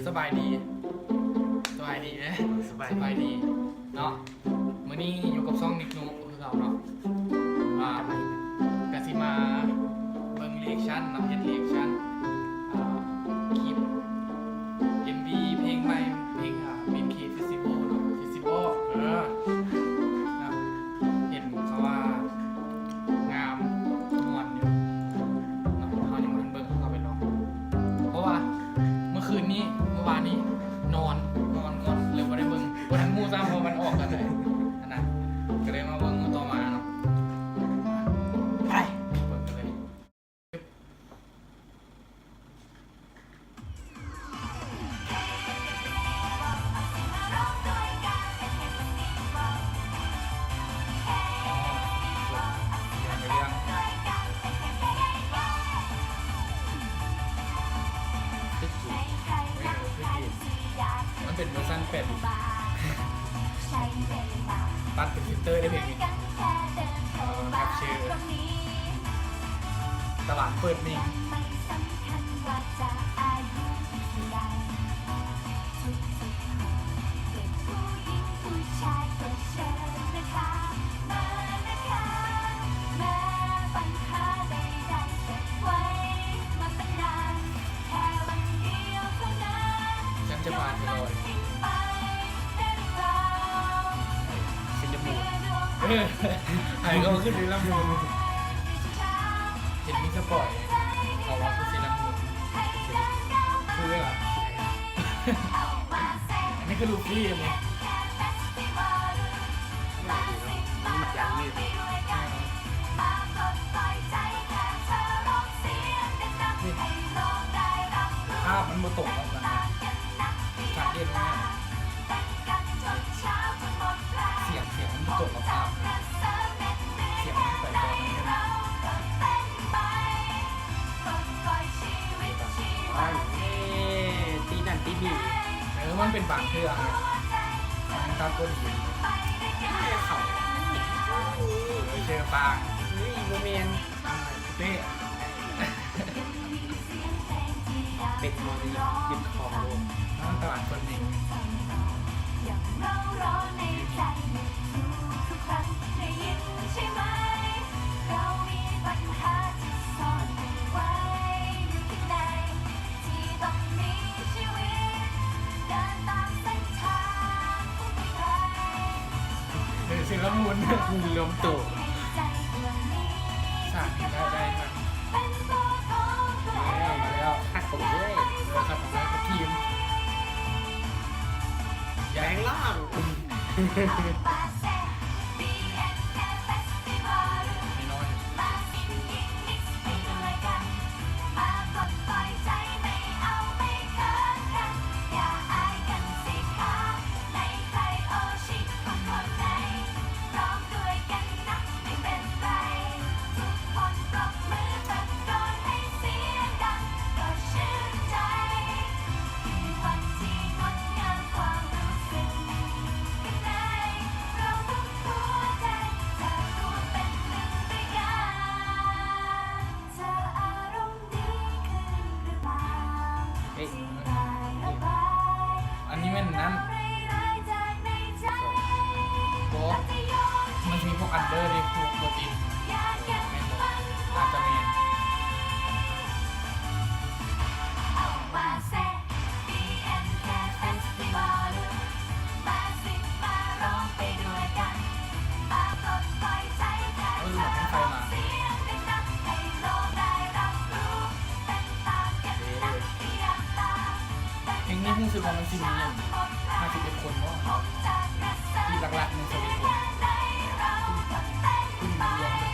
ສະບາຍດີ ສະບາຍດີເດ້ ສະບາຍດີ ສະບາຍດີເນາະ. ມື້ນີ້ຢູ່ກັບຊ່ອງນິກນຸຄືເກົ່າເນາະ ອ່າ ກະຊິມາເບິ່ງຣີແອັກຊັນເນາະ ເຮັດຣີແອັກຊັນ ອ່າ ຄລິບເອັມວີເພງໃໝ່ ເພງ ອ່າ ເອັມຄ ເຟສຕິວອລເນາະ ເຟສຕິວອລ ເອີ ເນາະ ເຫັນເຂົາວ່າງາມ ມ່ວນຢູ່ເນາະ ເຮົາຍັງບໍ່ທັນເບິ່ງ ເຮົາກໍໄປລອງ ເພາະວ່າເມື່ອຄືນນີ້ ເມື່ອວານນີ້ນອນ ນອນກ່ອນ ເລີຍບໍ່ໄດ້ເບິ່ງ ບໍ່ທັນຮູ້ຊ້ຳວ່າມັນອອກຕອນໃດ ອັນນັ້ນ ກໍເລີຍມາເບິ່ງມື້ຕໍ່ມາເນາະ ໄປ ເບິ່ງກັນເລີຍ. ມັນເປັນເວີຊັນແປດ ຕັດເປັນຟິວເຕີໄດ້ເພງນີ້ ເອີ ແຄັບເຊີ ຕະຫຼາດເປີດເມງ. ຈະມາດເລີຍ ເຊເລາມູນ ເອີ ໃຫ້ເຂົາຂຶ້ນເຊເລາມູນ ເຫັນມີສະປອຍ ເຂົາວ່າຄືເຊເລາມູນ ຄືເວລາ ອັນນີ້ຄືລູຟີ້ ອັນນີ້ ມັນມັກຢ່າງນີ້ ພາບມັນບໍ່ຕົງກັບກັນ ສັງເກດວ່າ ສຽງ ສຽງມັນບໍ່ຕົງກັບພາບ ສຽງມັນໄປຕອນນັ້ນ ເອີ ຕີນັ້ນຕີນີ້ ເອີ ມັນເປັນບາງເທື່ອ ມັນຕັດບໍ່ດີ ເຂົ້າ ເອີ ເຈີປາງ ເຮີ້ຍ ບໍ່ແມ່ນ ເປ້ ເປັກມອນນີ້ຍຶດຄອງໂລກ ຕະຫຼາດເປີດເມງ. ເອີ ຊິລະມຸນ ລວມໂຕ ສາມ ໄດ້ ໄດ້ ມາແລ້ວ ມາແລ້ວ ຄັດເຂົ້າໄປເລີຍ ເອີ ຄັດເຂົ້າໄປ ຄັດທີມ ແປງຮ່າງ ນ້ອຍໆ. ເອີ ອັນນີ້ແມ່ນນັ້ນ ບໍ່ ມັນຊິມີພວກອັນເດີເດ້ ພວກໂປຣຕີນ ແມ່ນບໍ່? ອາດຈະແມ່ນ. ເພງນີ້ຮູ້ສຶກວ່າມັນຊິມີອັນຫ້າສິບເອັດຄົນບໍ່? ທີ່ຫຼັກໆ ມີຊາວເອັດຄົນ ຂຶ້ນມາລວມເປັນ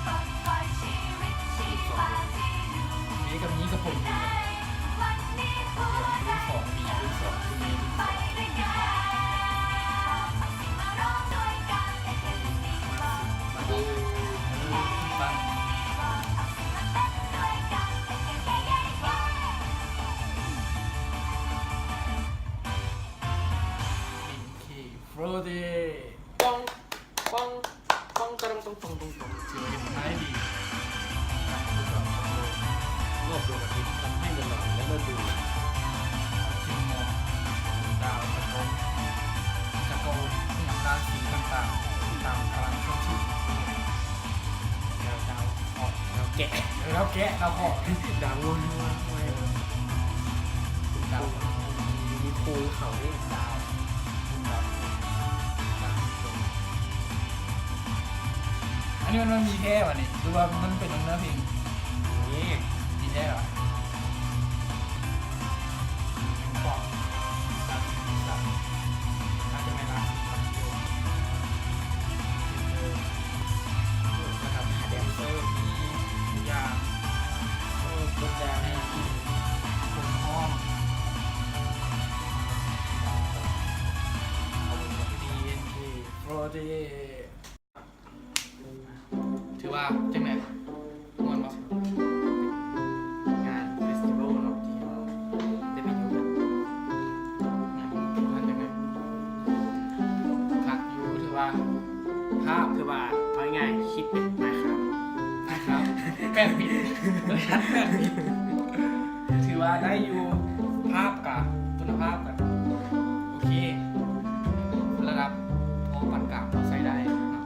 ເບິດທີມ ມີກັບ ມີກັບຜົນດີ ລຸ້ນສອງ ມີລຸ້ນສອງ ລຸ້ນສອງ ລຸ້ນສອງ ໂອເຄ ໂຟຣເດ ປອງ ປອງ ປອງ ຕະລັງ ປອງ ປອງ ປອງ ປອງ ຖືວ່າເຮັດໄດ້ດີ ຮອບດວງອາທິດ ທຳໃຫ້ເວລາ ແລະ ລະດູ ແກະ ເອີ ລາວແກະ ລາວເຄາະ ດັງວົນວາຍ ເອີ ດາວ ມີໂຄງເຂົານີ້ ດາວ ດາວ ດາວ ອັນນີ້ມັນ ມັນມີແທ້ຫວານີ້ ຫຼືວ່າມັນເປັນເນື້ອເພງ? ມີ ມີແທ້ຫວາ? ບອກ ອາດຈະແມ່ນລາວ ແລ້ວກໍແດນເຊີ ມີທຸກຢ່າງ ເອີ ກົດແດນ ຄົນຮ້ອງ ດີເອັນເຄ ໂຟເດ ຖືວ່າຈັ່ງໃດ? ມ່ວນບໍ່? ງານເຟສຕິວອລເນາະ ທີ່ເຮົາໄດ້ໄປຢູ່ກັນ ງານຢູ່ຫັ້ນຈັ່ງໃດ? ຄັກຢູ່ ຖືວ່າພາບ ຖືວ່າ ເອົາງ່າຍໆ ຄິດເປັນມາຍຄຣາບ ມາຍຄຣາບ ແປດບິດ ເວີຊັນແປດບິດ ຖືວ່າໄດ້ຢູ່ ພາບກະ ຄຸນນະພາບກະໂອເຄ ລະດັບພໍປານກາງ ພໍໃຊ້ໄດ້ເນາະ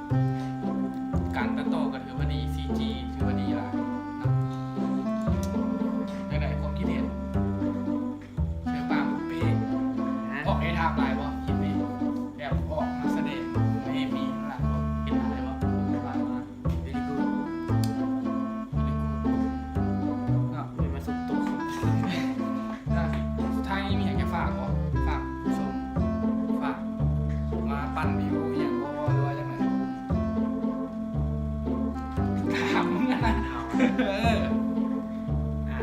ການຕັດຕໍ່ກະຖືວ່າດີ ຊີຈີ ຖືວ່າດີຫຼາຍເນາະ ຈັ່ງໃດຄວາມຄິດເຫັນ? ເຊີປາງເປ້ ອອກໃນທາບຫຼາຍບໍ່? ຄິດດີ ແບບອອກມາສະແດງໃນເອັມວີຫຼາຍບໍ່? ເຫັນຫຼາຍບໍ່? ຜ່ານມາ very good very good ເນາະ ເປັນມາສຸດໂຕ ອ່ະ ສຸດທ້າຍນີ້ມີຫຍັງຈະຝາກບໍ່? ຝາກຜູ້ຊົມ ຝາກມາປັ່ນວິວອີ່ຫຍັງບໍ່ ຫຼືວ່າຈັ່ງໃດ? ຖາມມຶງຫັ້ນນະ ເອີ ອ່າ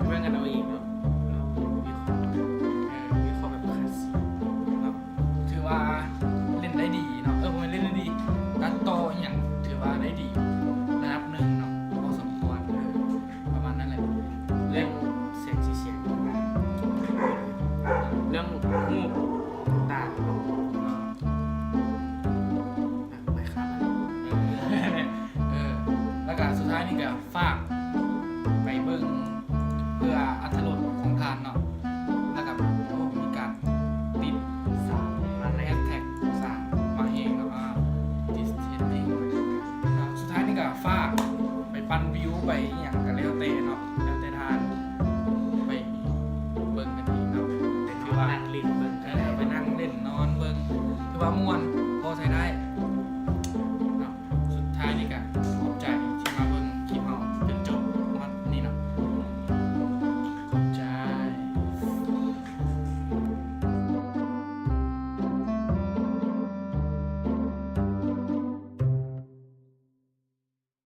ເບິ່ງກັນເອົາເອງເນາະ ເຮົາວິເຄາະ ເອີ ວິເຄາະແບບຄລາສສິກເນາະ ຖືວ່າຫຼິ້ນໄດ້ດີເນາະ ເອີ ບໍ່ແມ່ນຫຼິ້ນໄດ້ດີ ຕັດຕໍ່ອີ່ຫຍັງຖືວ່າໄດ້ດີລະດັບໜຶ່ງເນາະ ພໍສົມຄວນ ເອີ ປະມານນັ້ນແຫຼະ ເລື່ອງແສງສີສຽງ ເລື່ອງຮູບຕ່າງໆ ເອີ ແມ່ນແຫຼະ ເອີ ແລ້ວກະສຸດທ້າຍນີ້ກະຝາກໄປເບິ່ງເພື່ອອັດຖະລົດຂອງທ່ານເນາະ ແລ້ວກະ ໂອ້ ມີການຕິດສາມມາແຮສແທັກສາມມາເອງເນາະ ອ່າ ດິສເທນດິງ ສຸດທ້າຍນີ້ກະຝາກໄປປັ່ນວິວໄປອີ່ຫຍັງກະແລ້ວແຕ່ເນາະ ແລ້ວແຕ່ທ່ານໄປເບິ່ງກັນເອງເນາະ ແຕ່ຖືວ່າ ນັ່ງຫຼິ້ນເບິ່ງ ເອີ ໄປນັ່ງຫຼິ້ນນອນເບິ່ງ ຖືວ່າມ່ວນ